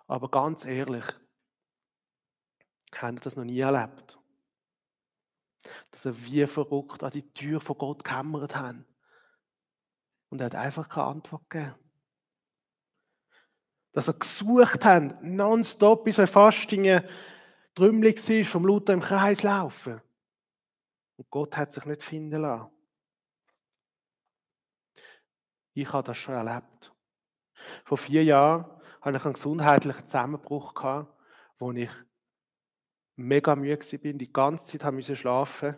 Aber ganz ehrlich, habt ihr das noch nie erlebt? Dass ihr wie verrückt an die Tür von Gott gehämmert habt und er hat einfach keine Antwort gegeben. Dass ihr gesucht habt, nonstop, bis ihr fast trümmelig war, vom lauter im Kreis laufen. Und Gott hat sich nicht finden lassen. Ich habe das schon erlebt. Vor 4 Jahren hatte ich einen gesundheitlichen Zusammenbruch gehabt, wo ich mega müde war, die ganze Zeit musste schlafen.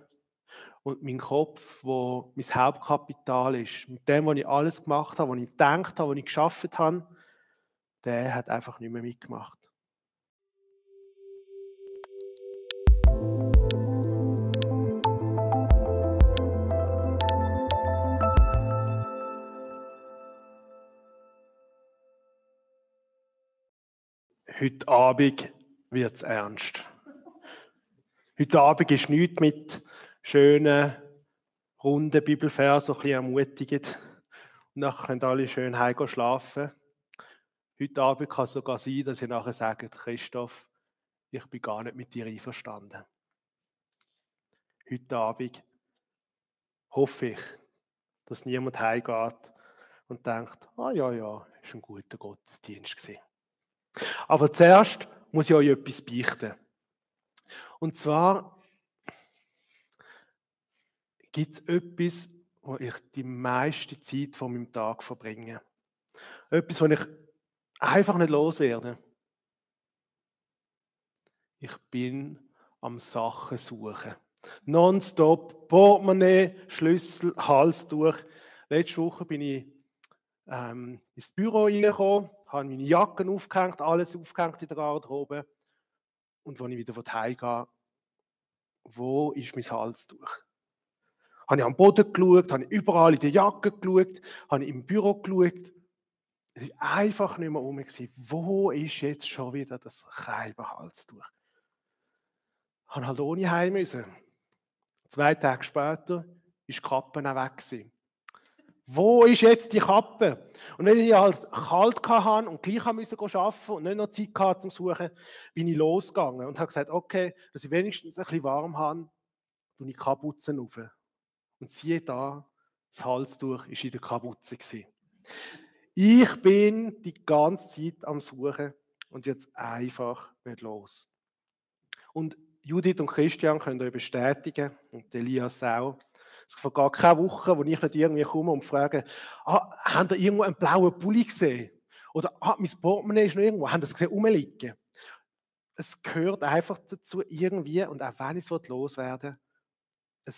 Und mein Kopf, wo mein Hauptkapital ist, mit dem, was ich alles gemacht habe, was ich gedacht habe, was ich geschafft habe, der hat einfach nicht mehr mitgemacht. Heute Abend wird es ernst. Heute Abend ist nichts mit schönen, runden Bibelversen, so ein bisschen ermutigend. Und nachher können alle schön heim schlafen. Heute Abend kann es sogar sein, dass ihr nachher sagt, Christoph, ich bin gar nicht mit dir einverstanden. Heute Abend hoffe ich, dass niemand heimgeht und denkt, ja, es war ein guter Gottesdienst gewesen. Aber zuerst muss ich euch etwas beichten. Und zwar gibt es etwas, wo ich die meiste Zeit von meinem Tag verbringe. Etwas, wo ich einfach nicht loswerde. Ich bin am Sachen suchen. Nonstop, Portemonnaie, Schlüssel, Hals durch. Letzte Woche bin ich ins Büro reingekommen, habe meine Jacken aufgehängt, alles aufgehängt in der Garderobe. Und als ich wieder heimgehe, wo ist mein Halstuch? Habe ich am Boden geschaut, habe ich überall in der Jacke geschaut, habe ich im Büro geschaut. Es war einfach nicht mehr rum. Wo ist jetzt schon wieder das Halstuch? Ich musste halt ohne heim müssen. 2 Tage später war die Kappe auch weg gewesen. Wo ist jetzt die Kappe? Und wenn ich halt kalt hatte und gleich arbeiten musste und nicht noch Zeit hatte zum Suchen, bin ich losgegangen und habe gesagt, okay, dass ich wenigstens ein bisschen warm habe, tue ich die Kapuze rauf. Und siehe da, das Halstuch war in der Kapuze gewesen. Ich bin die ganze Zeit am Suchen und jetzt einfach nicht los. Und Judith und Christian können euch bestätigen, und Elias auch, es vergeht keine Woche, wo ich nicht irgendwie komme und frage, habt ihr irgendwo einen blauen Pulli gesehen? Oder mein Portemonnaie ist noch irgendwo, habt ihr das gesehen, rumliegen? Es gehört einfach dazu irgendwie, und auch wenn ich es loswerden will,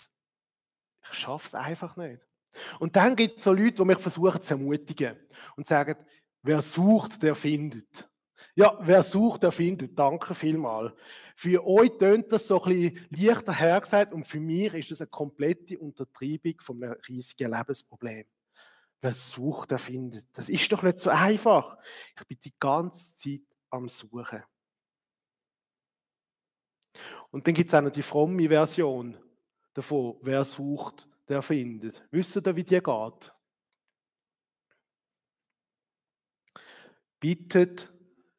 ich schaffe es einfach nicht. Und dann gibt es so Leute, die mich versuchen zu ermutigen und sagen, wer sucht, der findet. Ja, wer sucht, der findet. Danke vielmals. Für euch tönt das so ein bisschen leichter hergesagt und für mich ist das eine komplette Untertreibung von einem riesigen Lebensproblem. Wer sucht, der findet. Das ist doch nicht so einfach. Ich bin die ganze Zeit am Suchen. Und dann gibt es auch noch die fromme Version davon, wer sucht, der findet. Wisst ihr, wie die geht? Bittet,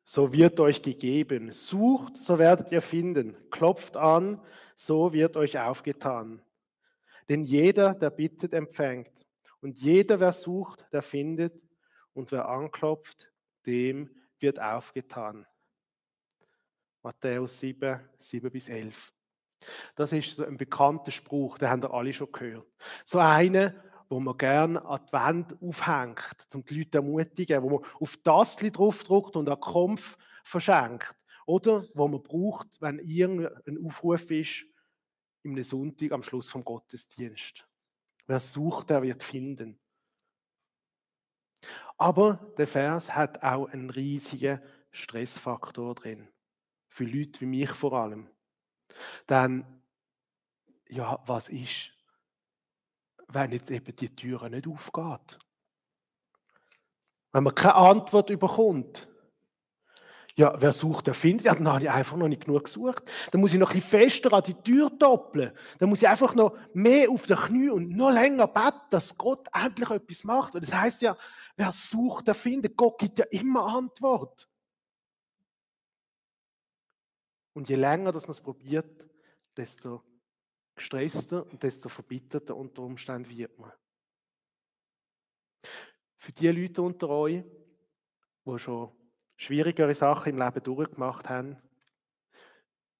so wird euch gegeben. Sucht, so werdet ihr finden. Klopft an, so wird euch aufgetan. Denn jeder, der bittet, empfängt. Und jeder, wer sucht, der findet. Und wer anklopft, dem wird aufgetan. Matthäus 7, 7-11. Das ist so ein bekannter Spruch, den haben ihr alle schon gehört. So einer, wo man gerne an die Wand aufhängt, um die Leute zu ermutigen, wo man auf das draufdruckt und an Kampf verschenkt. Oder wo man braucht, wenn irgendein Aufruf ist, im Sonntag am Schluss vom Gottesdienst. Wer sucht, der wird finden. Aber der Vers hat auch einen riesigen Stressfaktor drin. Für Leute wie mich vor allem. Denn, ja, was ist, wenn jetzt eben die Türe nicht aufgeht? Wenn man keine Antwort bekommt. Ja, wer sucht, der findet. Ja, dann habe ich einfach noch nicht genug gesucht. Dann muss ich noch ein bisschen fester an die Tür doppeln. Dann muss ich einfach noch mehr auf den Knie und noch länger beten, dass Gott endlich etwas macht. Und das heisst ja, wer sucht, der findet. Gott gibt ja immer Antwort. Und je länger dass man es probiert, desto gestresster und desto verbitterter unter Umständen wird man. Für die Leute unter euch, die schon schwierigere Sachen im Leben durchgemacht haben,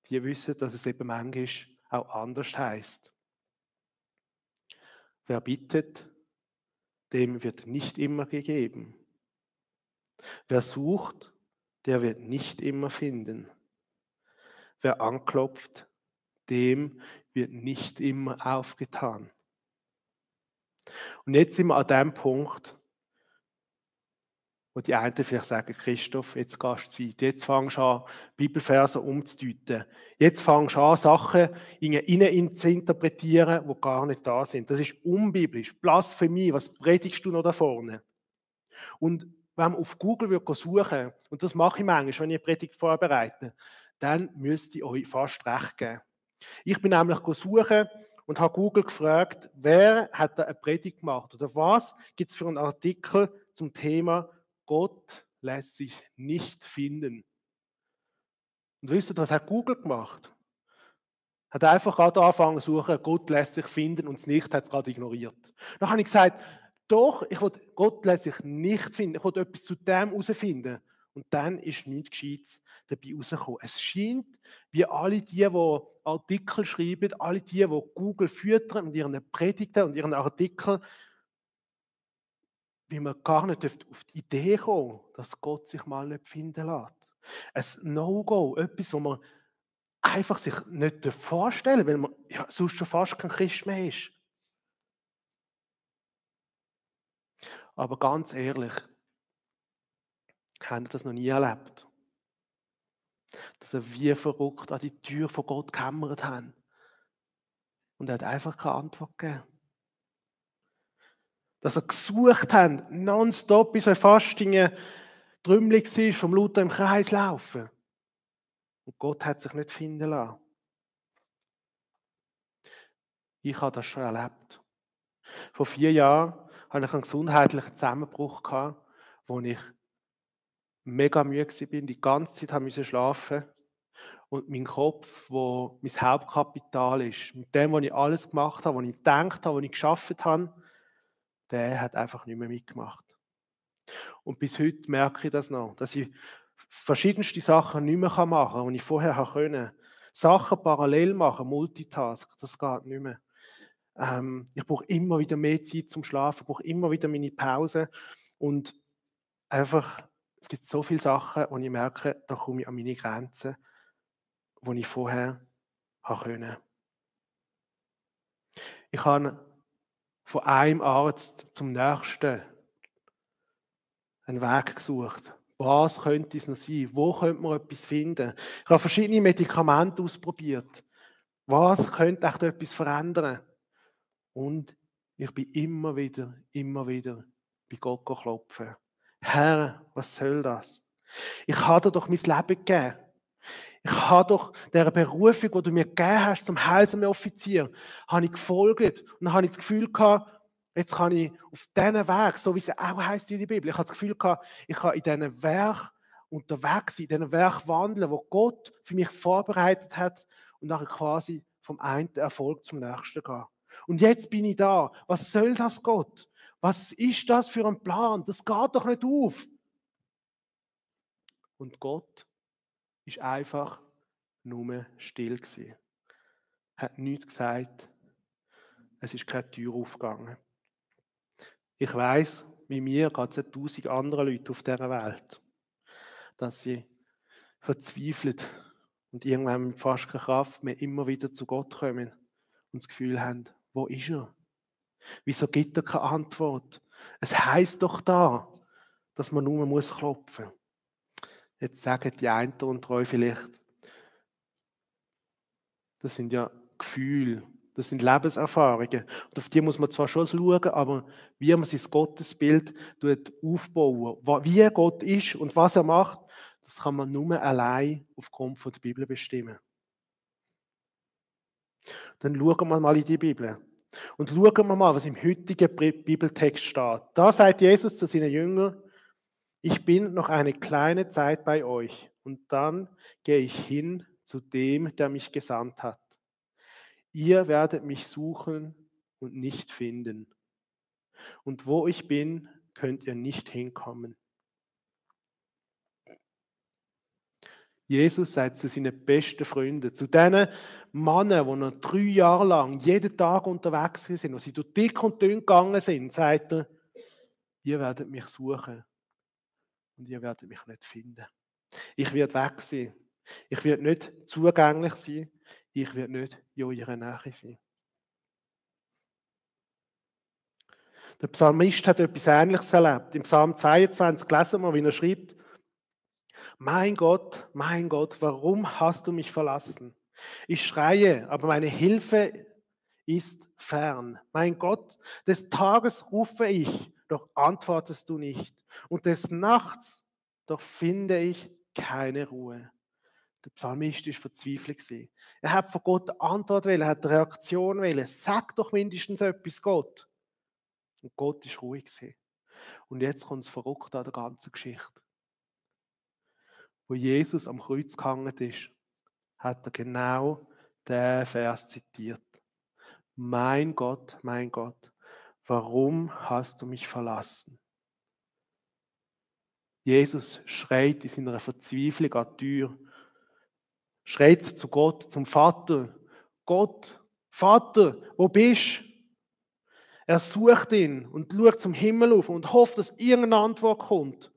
die wissen, dass es eben manchmal auch anders heisst. Wer bittet, dem wird nicht immer gegeben. Wer sucht, der wird nicht immer finden. Wer anklopft, dem wird nicht immer aufgetan. Und jetzt sind wir an dem Punkt, wo die einen vielleicht sagen, Christoph, jetzt gehst du zu weit, jetzt fängst du an, Bibelverse umzudeuten. Jetzt fängst du an, Sachen innen zu interpretieren, die gar nicht da sind. Das ist unbiblisch, Blasphemie, was predigst du noch da vorne? Und wenn man auf Google suchen, und das mache ich manchmal, wenn ich eine Predigt vorbereite, dann müsste ich euch fast recht geben. Ich bin nämlich suchen und habe Google gefragt, wer hat da eine Predigt gemacht oder was gibt es für einen Artikel zum Thema Gott lässt sich nicht finden. Und wisst ihr, was hat Google gemacht? Hat einfach gerade angefangen zu suchen, Gott lässt sich finden und das Nicht hat es gerade ignoriert. Dann habe ich gesagt, doch, Gott lässt sich nicht finden, ich will etwas zu dem herausfinden. Und dann ist nichts Gescheites dabei rausgekommen. Es scheint, wie alle die Artikel schreiben, alle die Google füttern mit ihren Predigten und ihren Artikeln, wie man gar nicht auf die Idee kommen, dass Gott sich mal nicht finden lässt. Ein No-Go, etwas, wo man einfach sich nicht vorstellen darf, weil man ja, sonst schon fast kein Christ mehr ist. Aber ganz ehrlich, habt ihr das noch nie erlebt? Dass ihr wie verrückt an die Tür von Gott gehämmert habt und er hat einfach keine Antwort gegeben. Dass ihr gesucht habt, nonstop, bis euch fast trümmelig war, vom Luther im Kreis laufen. Und Gott hat sich nicht finden lassen. Ich habe das schon erlebt. Vor 4 Jahren hatte ich einen gesundheitlichen Zusammenbruch gehabt, wo ich mega müde war, die ganze Zeit musste schlafen. Und mein Kopf, wo mein Hauptkapital ist, mit dem, was ich alles gemacht habe, was ich gedacht habe, was ich geschafft habe, der hat einfach nicht mehr mitgemacht. Und bis heute merke ich das noch, dass ich verschiedenste Sachen nicht mehr machen kann, die ich vorher konnte. Sachen parallel machen, Multitask, das geht nicht mehr. Ich brauche immer wieder mehr Zeit zum Schlafen, ich brauche immer wieder meine Pause. Und einfach, es gibt so viele Sachen, wo ich merke, da komme ich an meine Grenzen, die ich vorher konnte. Ich habe von einem Arzt zum nächsten einen Weg gesucht. Was könnte es noch sein? Wo könnte man etwas finden? Ich habe verschiedene Medikamente ausprobiert. Was könnte echt etwas verändern? Und ich bin immer wieder bei Gott klopfen. Herr, was soll das? Ich habe dir doch mein Leben gegeben. Ich habe doch dieser Berufung, die du mir gegeben hast, zum Heilsarmee-Offizier, habe ich gefolgt. Und dann habe ich das Gefühl gehabt, jetzt kann ich auf diesen Weg, so wie es auch heisst in der Bibel, ich habe das Gefühl gehabt, ich kann in diesen Werk unterwegs sein, in diesen Werk wandeln, wo Gott für mich vorbereitet hat und nachher quasi vom einen Erfolg zum nächsten gehen. Und jetzt bin ich da. Was soll das, Gott? Was ist das für ein Plan? Das geht doch nicht auf. Und Gott ist einfach nur still gewesen. Hat nichts gesagt. Es ist keine Tür aufgegangen. Ich weiss, wie mir geht es 1000 anderen Leute auf dieser Welt, dass sie verzweifelt und irgendwann mit fast keine Kraft mehr immer wieder zu Gott kommen und das Gefühl haben, wo ist er? Wieso gibt er keine Antwort? Es heisst doch da, dass man nur klopfen muss. Jetzt sagen die einen unter euch vielleicht, das sind ja Gefühle, das sind Lebenserfahrungen. Und auf die muss man zwar schon schauen, aber wie man sein Gottesbild aufbauen, wie Gott ist und was er macht, das kann man nur allein aufgrund der Bibel bestimmen. Dann schauen wir mal in die Bibel. Und schauen wir mal, was im heutigen Bibeltext steht. Da sagt Jesus zu seinen Jüngern, ich bin noch eine kleine Zeit bei euch und dann gehe ich hin zu dem, der mich gesandt hat. Ihr werdet mich suchen und nicht finden. Und wo ich bin, könnt ihr nicht hinkommen. Jesus sagt zu seinen besten Freunden, zu den Männern, die noch 3 Jahre lang jeden Tag unterwegs sind, wo sie durch dick und dünn gegangen sind, sagt er, ihr werdet mich suchen und ihr werdet mich nicht finden. Ich werde weg sein. Ich werde nicht zugänglich sein. Ich werde nicht in eurer Nähe sein. Der Psalmist hat etwas Ähnliches erlebt. Im Psalm 22 lesen wir, wie er schreibt, mein Gott, warum hast du mich verlassen? Ich schreie, aber meine Hilfe ist fern. Mein Gott, des Tages rufe ich, doch antwortest du nicht. Und des Nachts, doch finde ich keine Ruhe. Der Psalmist war verzweifelt. Er hat von Gott eine Antwort wollen, er hat eine Reaktion wollen. Sag doch mindestens etwas, Gott. Und Gott war ruhig. Und jetzt kommt das Verrückte an der ganzen Geschichte. Wo Jesus am Kreuz gehangen ist, hat er genau diesen Vers zitiert. Mein Gott, warum hast du mich verlassen? Jesus schreit in seiner Verzweiflung an die Tür, schreit zu Gott, zum Vater. Gott, Vater, wo bist du? Er sucht ihn und schaut zum Himmel auf und hofft, dass irgendeine Antwort kommt.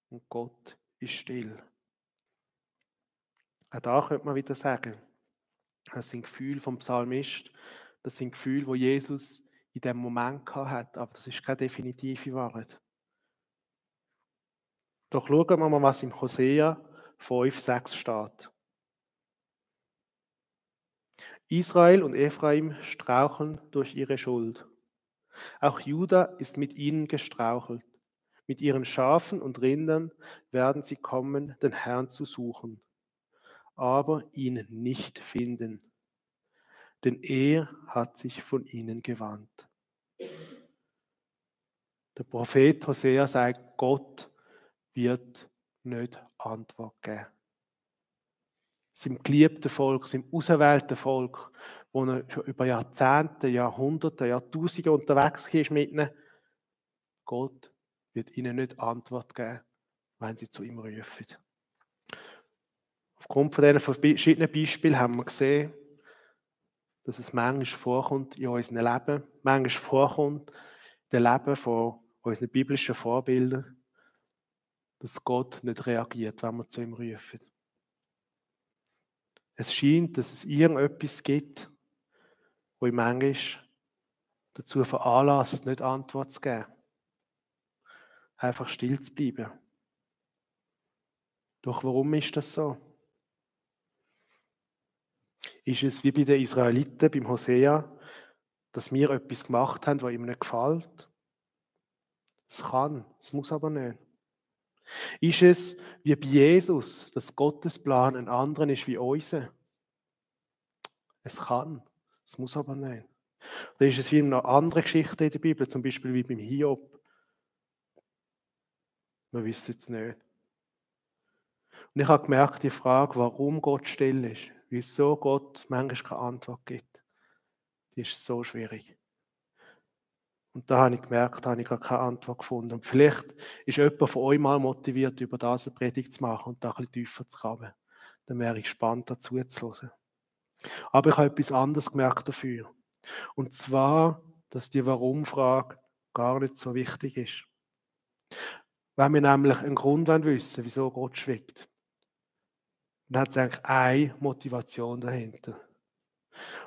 Und Gott ist still. Auch da könnte man wieder sagen, das sind Gefühle vom Psalmist, das sind Gefühle, die Jesus in dem Moment hatte, aber das ist keine definitive Wahrheit. Doch schauen wir mal, was im Hosea 5,6 steht. Israel und Ephraim straucheln durch ihre Schuld. Auch Juda ist mit ihnen gestrauchelt. Mit ihren Schafen und Rindern werden sie kommen, den Herrn zu suchen, aber ihn nicht finden, denn er hat sich von ihnen gewandt. Der Prophet Hosea sagt, Gott wird nicht Antwort geben. Seinem geliebten Volk, seinem auserwählten Volk, wo er schon über Jahrzehnte, Jahrhunderte, Jahrtausende unterwegs ist mit ihnen, Gott wird ihnen nicht Antwort geben, wenn sie zu ihm rufen. Aufgrund von diesen verschiedenen Beispielen haben wir gesehen, dass es manchmal vorkommt in unserem Leben, manchmal vorkommt in dem Leben von unseren biblischen Vorbildern, dass Gott nicht reagiert, wenn wir zu ihm rufen. Es scheint, dass es irgendetwas gibt, wo ihn manchmal dazu veranlasst, nicht Antwort zu geben. Einfach still zu bleiben. Doch warum ist das so? Ist es wie bei den Israeliten, beim Hosea, dass wir etwas gemacht haben, was ihm nicht gefällt? Es kann, es muss aber nicht. Ist es wie bei Jesus, dass Gottes Plan ein anderer ist wie unser? Es kann, es muss aber nicht. Oder ist es wie in einer anderen Geschichte in der Bibel, zum Beispiel wie beim Hiob? Wir wissen es nicht. Und ich habe gemerkt, die Frage, warum Gott still ist, wieso Gott manchmal keine Antwort gibt, die ist so schwierig. Und da habe ich gemerkt, da habe ich gar keine Antwort gefunden. Und vielleicht ist jemand von euch mal motiviert, über das eine Predigt zu machen und da ein bisschen tiefer zu graben. Dann wäre ich gespannt, dazu zu hören. Aber ich habe etwas anderes gemerkt dafür. Und zwar, dass die Warum-Frage gar nicht so wichtig ist. Wenn wir nämlich einen Grund wissen, wieso Gott schweigt, dann hat es eigentlich eine Motivation dahinter.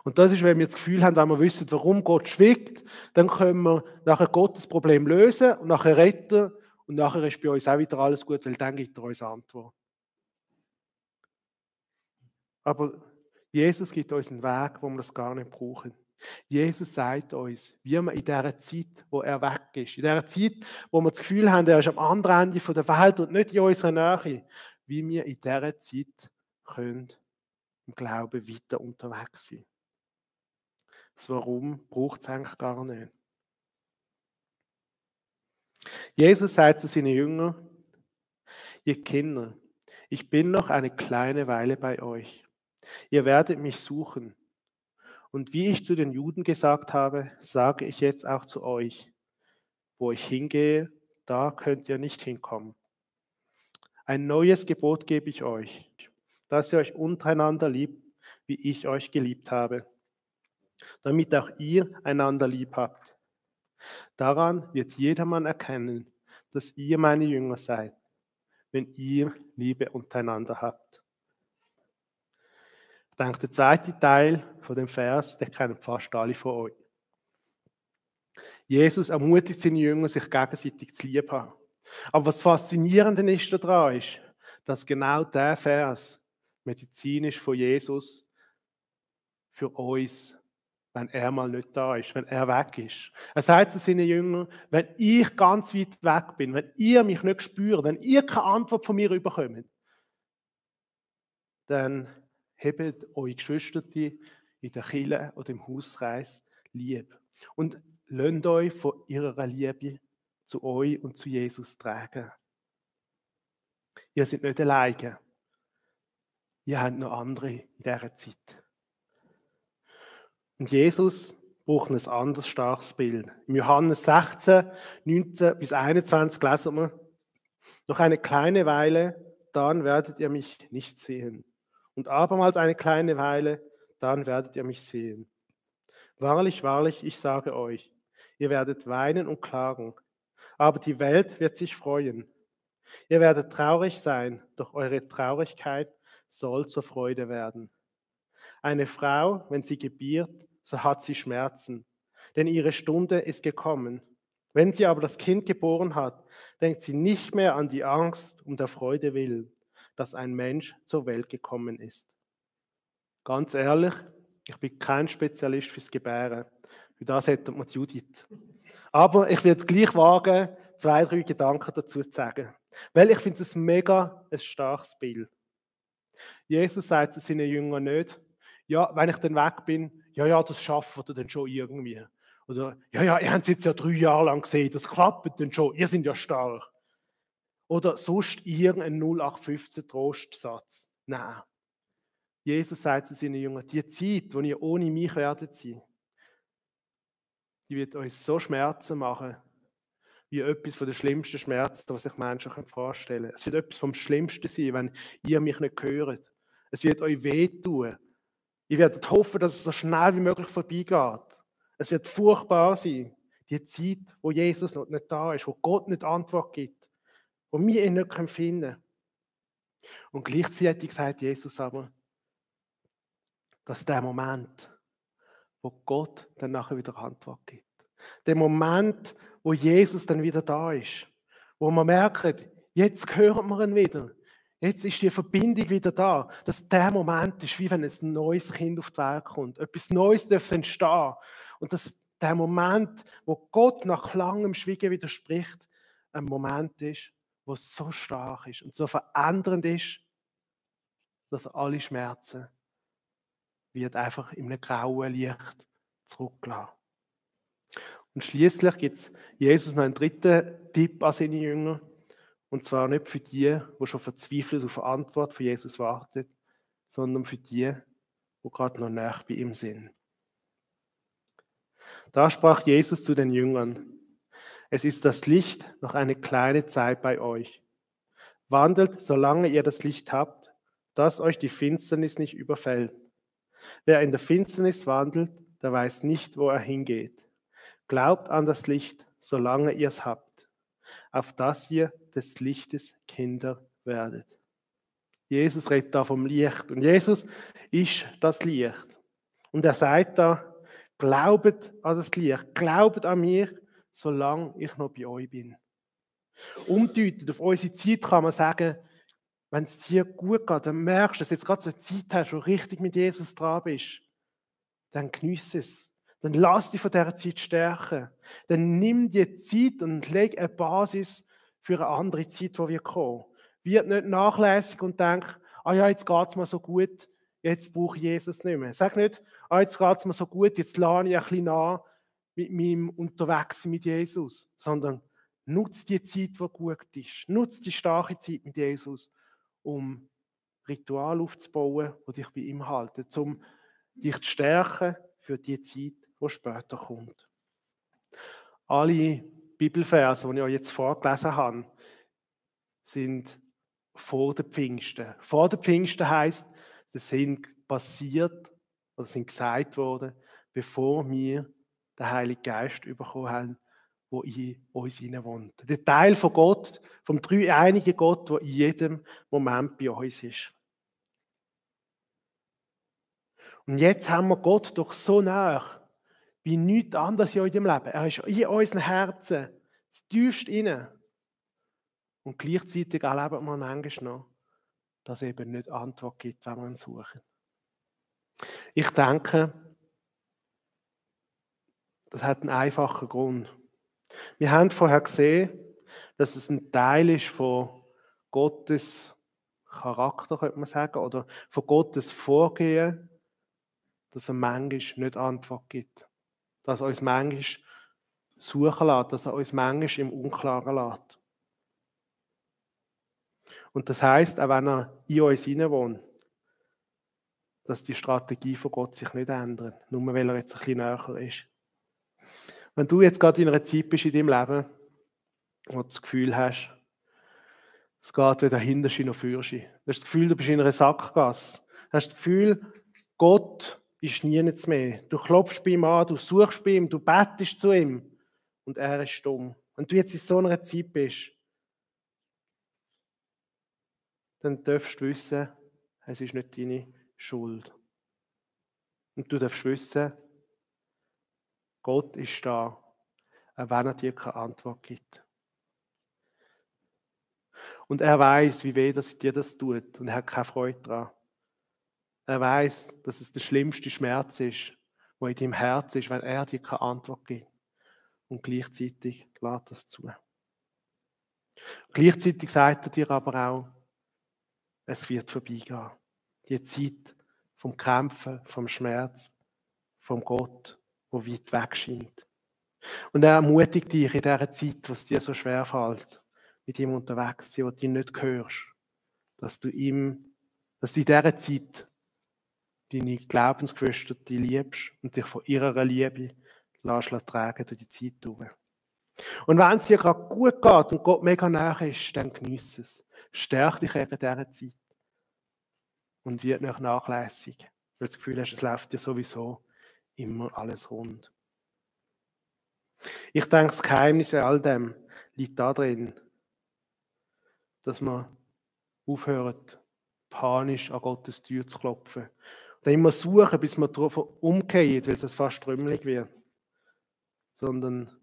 Und das ist, wenn wir das Gefühl haben, wenn wir wissen, warum Gott schweigt, dann können wir nachher Gottes Problem lösen und nachher retten und nachher ist bei uns auch wieder alles gut, weil dann gibt er uns eine Antwort. Aber Jesus gibt uns einen Weg, wo wir das gar nicht brauchen. Jesus sagt uns, wie wir in dieser Zeit, wo er weg ist, in dieser Zeit, wo wir das Gefühl haben, er ist am anderen Ende der Welt und nicht in unserer Nähe, wie wir in dieser Zeit können im Glauben weiter unterwegs sein. Das Warum braucht es eigentlich gar nicht. Jesus sagt zu seinen Jüngern, ihr Kinder, Ich bin noch eine kleine Weile bei euch. Ihr werdet mich suchen. Und wie ich zu den Juden gesagt habe, sage ich jetzt auch zu euch. Wo ich hingehe, da könnt ihr nicht hinkommen. Ein neues Gebot gebe ich euch, dass ihr euch untereinander liebt, wie ich euch geliebt habe, damit auch ihr einander lieb habt. Daran wird jedermann erkennen, dass ihr meine Jünger seid, wenn ihr Liebe untereinander habt. Ich denke, der zweite Teil von dem Vers, den kennen fast alle von euch. Jesus ermutigt seine Jünger, sich gegenseitig zu lieb haben. Aber was Faszinierende ist daran ist, dass genau der Vers medizinisch von Jesus für uns, wenn er mal nicht da ist, wenn er weg ist. Er sagt zu seinen Jüngern, wenn ich ganz weit weg bin, wenn ihr mich nicht spürt, wenn ihr keine Antwort von mir bekommt, dann hebt eure Geschwister in der Kirche oder im Hauskreis lieb. Und lasst euch von ihrer Liebe zu euch und zu Jesus tragen. Ihr seid nicht alleine. Ihr habt noch andere in dieser Zeit. Und Jesus braucht ein anderes starkes Bild. Im Johannes 16, 19 bis 21 lesen wir, noch eine kleine Weile, dann werdet ihr mich nicht sehen. Und abermals eine kleine Weile, dann werdet ihr mich sehen. Wahrlich, wahrlich, ich sage euch, ihr werdet weinen und klagen, aber die Welt wird sich freuen. Ihr werdet traurig sein, doch eure Traurigkeit soll zur Freude werden. Eine Frau, wenn sie gebiert, so hat sie Schmerzen, denn ihre Stunde ist gekommen. Wenn sie aber das Kind geboren hat, denkt sie nicht mehr an die Angst um der Freude willen, dass ein Mensch zur Welt gekommen ist. Ganz ehrlich, ich bin kein Spezialist fürs Gebären. Für das hätte man Judith. Aber ich werde es gleich wagen, 2, 3 Gedanken dazu zu sagen. Weil ich finde es ein starkes Bild. Jesus sagt zu seinen Jüngern nicht, ja, wenn ich dann weg bin, ja, das schaffen wir dann schon irgendwie. Oder, ja, ihr habt es jetzt ja 3 Jahre lang gesehen, das klappt dann schon, ihr seid ja stark. Oder sonst irgendein 0815 Trostsatz. Nein. Jesus sagt zu seinen Jüngern, die Zeit, wo ihr ohne mich werdet sein, die wird euch so Schmerzen machen, wie etwas von den schlimmsten Schmerzen, was sich Menschen vorstellen können. Es wird etwas vom Schlimmsten sein, wenn ihr mich nicht hört. Es wird euch wehtun. Ihr werdet hoffen, dass es so schnell wie möglich vorbeigeht. Es wird furchtbar sein, die Zeit, wo Jesus noch nicht da ist, wo Gott nicht Antwort gibt, wo wir ihn nicht finden können. Und gleichzeitig sagt Jesus aber, dass der Moment, wo Gott dann nachher wieder Antwort gibt. Der Moment, wo Jesus dann wieder da ist. Wo man merkt, jetzt hören wir ihn wieder. Jetzt ist die Verbindung wieder da. Dass der Moment ist, wie wenn ein neues Kind auf die Welt kommt. Etwas Neues darf entstehen. Und dass der Moment, wo Gott nach langem Schweigen widerspricht, ein Moment ist, wo so stark ist und so verändernd ist, dass alle Schmerzen wird einfach in einem grauen Licht zurückgelassen. Und schließlich gibt es Jesus noch einen dritten Tipp an seine Jünger. Und zwar nicht für die schon verzweifelt auf eine Antwort von Jesus warten, sondern für die gerade noch näher bei ihm sind. Da sprach Jesus zu den Jüngern: Es ist das Licht noch eine kleine Zeit bei euch. Wandelt, solange ihr das Licht habt, dass euch die Finsternis nicht überfällt. Wer in der Finsternis wandelt, der weiß nicht, wo er hingeht. Glaubt an das Licht, solange ihr es habt, auf dass ihr des Lichtes Kinder werdet. Jesus redet da vom Licht und Jesus ist das Licht. Und er sagt da, glaubt an das Licht, glaubt an mich, solange ich noch bei euch bin. Umdeutet auf unsere Zeit kann man sagen, wenn es dir gut geht, dann merkst du, dass du jetzt gerade so eine Zeit hast, wo du richtig mit Jesus dran bist, dann geniesse es. Dann lass dich von dieser Zeit stärken. Dann nimm die Zeit und leg eine Basis für eine andere Zeit, die wir kommen. Wird nicht nachlässig und denk, ja, jetzt geht es mir so gut, jetzt brauche ich Jesus nicht mehr. Sag nicht, jetzt geht es mir so gut, jetzt lerne ich ein bisschen nach mit meinem Unterwegssein mit Jesus, sondern nutz die Zeit, die gut ist. Nutz die starke Zeit mit Jesus um Ritual aufzubauen, die dich bei ihm halten, um dich zu stärken für die Zeit, die später kommt. Alle Bibelverse, die ich euch jetzt vorgelesen habe, sind vor den Pfingsten. Vor den Pfingsten heisst, sie sind passiert oder sind gesagt worden, bevor wir den Heiligen Geist bekommen haben, der in uns hinein wohnt. Der Teil von Gott, vom dreieinigen Gott, der in jedem Moment bei uns ist. Und jetzt haben wir Gott doch so nah, wie nichts anderes in unserem Leben. Er ist in unseren Herzen, tiefst inne. Und gleichzeitig erleben wir manchmal noch, dass es eben nicht Antwort gibt, wenn wir ihn suchen. Ich denke, das hat einen einfachen Grund. Wir haben vorher gesehen, dass es ein Teil ist von Gottes Charakter, könnte man sagen, oder von Gottes Vorgehen, dass er manchmal nicht Antwort gibt. Dass er uns manchmal suchen lässt, dass er uns manchmal im Unklaren lässt. Und das heisst, auch wenn er in uns hinein wohnt, dass die Strategie von Gott sich nicht ändert, nur weil er jetzt ein bisschen näher ist. Wenn du jetzt gerade in einer Zeit bist in deinem Leben, wo du das Gefühl hast, es geht weder hinter noch für dich. Du hast das Gefühl, du bist in einer Sackgasse. Du hast das Gefühl, Gott ist nie mehr. Du klopfst bei ihm an, du suchst bei ihm, du bettest zu ihm und er ist stumm. Wenn du jetzt in so einer Zeit bist, dann darfst du wissen, es ist nicht deine Schuld. Und du darfst wissen, Gott ist da, auch wenn er dir keine Antwort gibt. Und er weiß, wie weh das dir das tut und er hat keine Freude daran. Er weiß, dass es der schlimmste Schmerz ist, der in deinem Herz ist, wenn er dir keine Antwort gibt. Und gleichzeitig lässt das zu. Gleichzeitig sagt er dir aber auch, es wird vorbeigehen. Die Zeit vom Kämpfen, vom Schmerz, vom Gott, wo weit weg scheint. Und er ermutigt dich in dieser Zeit, wo es dir so schwer fällt, mit ihm unterwegs zu sein, wo du ihn nicht hörst, dass du in dieser Zeit deine Glaubensgeschwister liebst und dich von ihrer Liebe lässt tragen durch die Zeit durch. Und wenn es dir gerade gut geht und Gott mega nahe ist, dann geniess es. Stärk dich in dieser Zeit. Und wird nicht nachlässig, weil du das Gefühl hast, es läuft dir sowieso immer alles rund. Ich denke, das Geheimnis in all dem liegt darin, dass man aufhört, panisch an Gottes Tür zu klopfen. Und dann immer suchen, bis man darauf umgeht, weil es fast trümmelig wird. Sondern,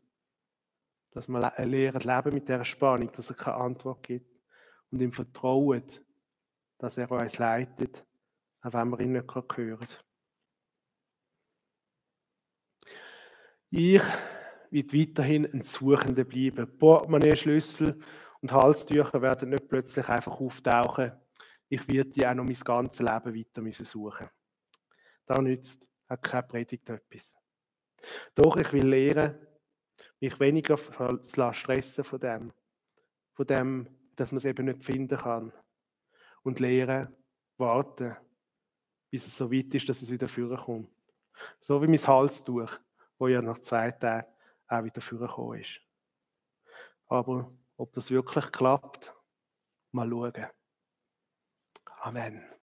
dass man lernt, leben mit dieser Spannung, dass er keine Antwort gibt. Und ihm vertraut, dass er uns leitet, auch wenn wir ihn nicht hören. Ich wird weiterhin ein Suchender bleiben. Portemonnaie, Schlüssel und Halstücher werden nicht plötzlich einfach auftauchen. Ich werde die auch noch mein ganzes Leben weiter suchen. Da nützt auch keine Predigt etwas. Doch ich will lernen, mich weniger zu stressen von dem, dass man es eben nicht finden kann. Und lernen, warten, bis es so weit ist, dass es wieder vorkommt. So wie mein Halstuch, wo ja nach 2 Tagen auch wieder vorgekommen ist. Aber ob das wirklich klappt, mal schauen. Amen.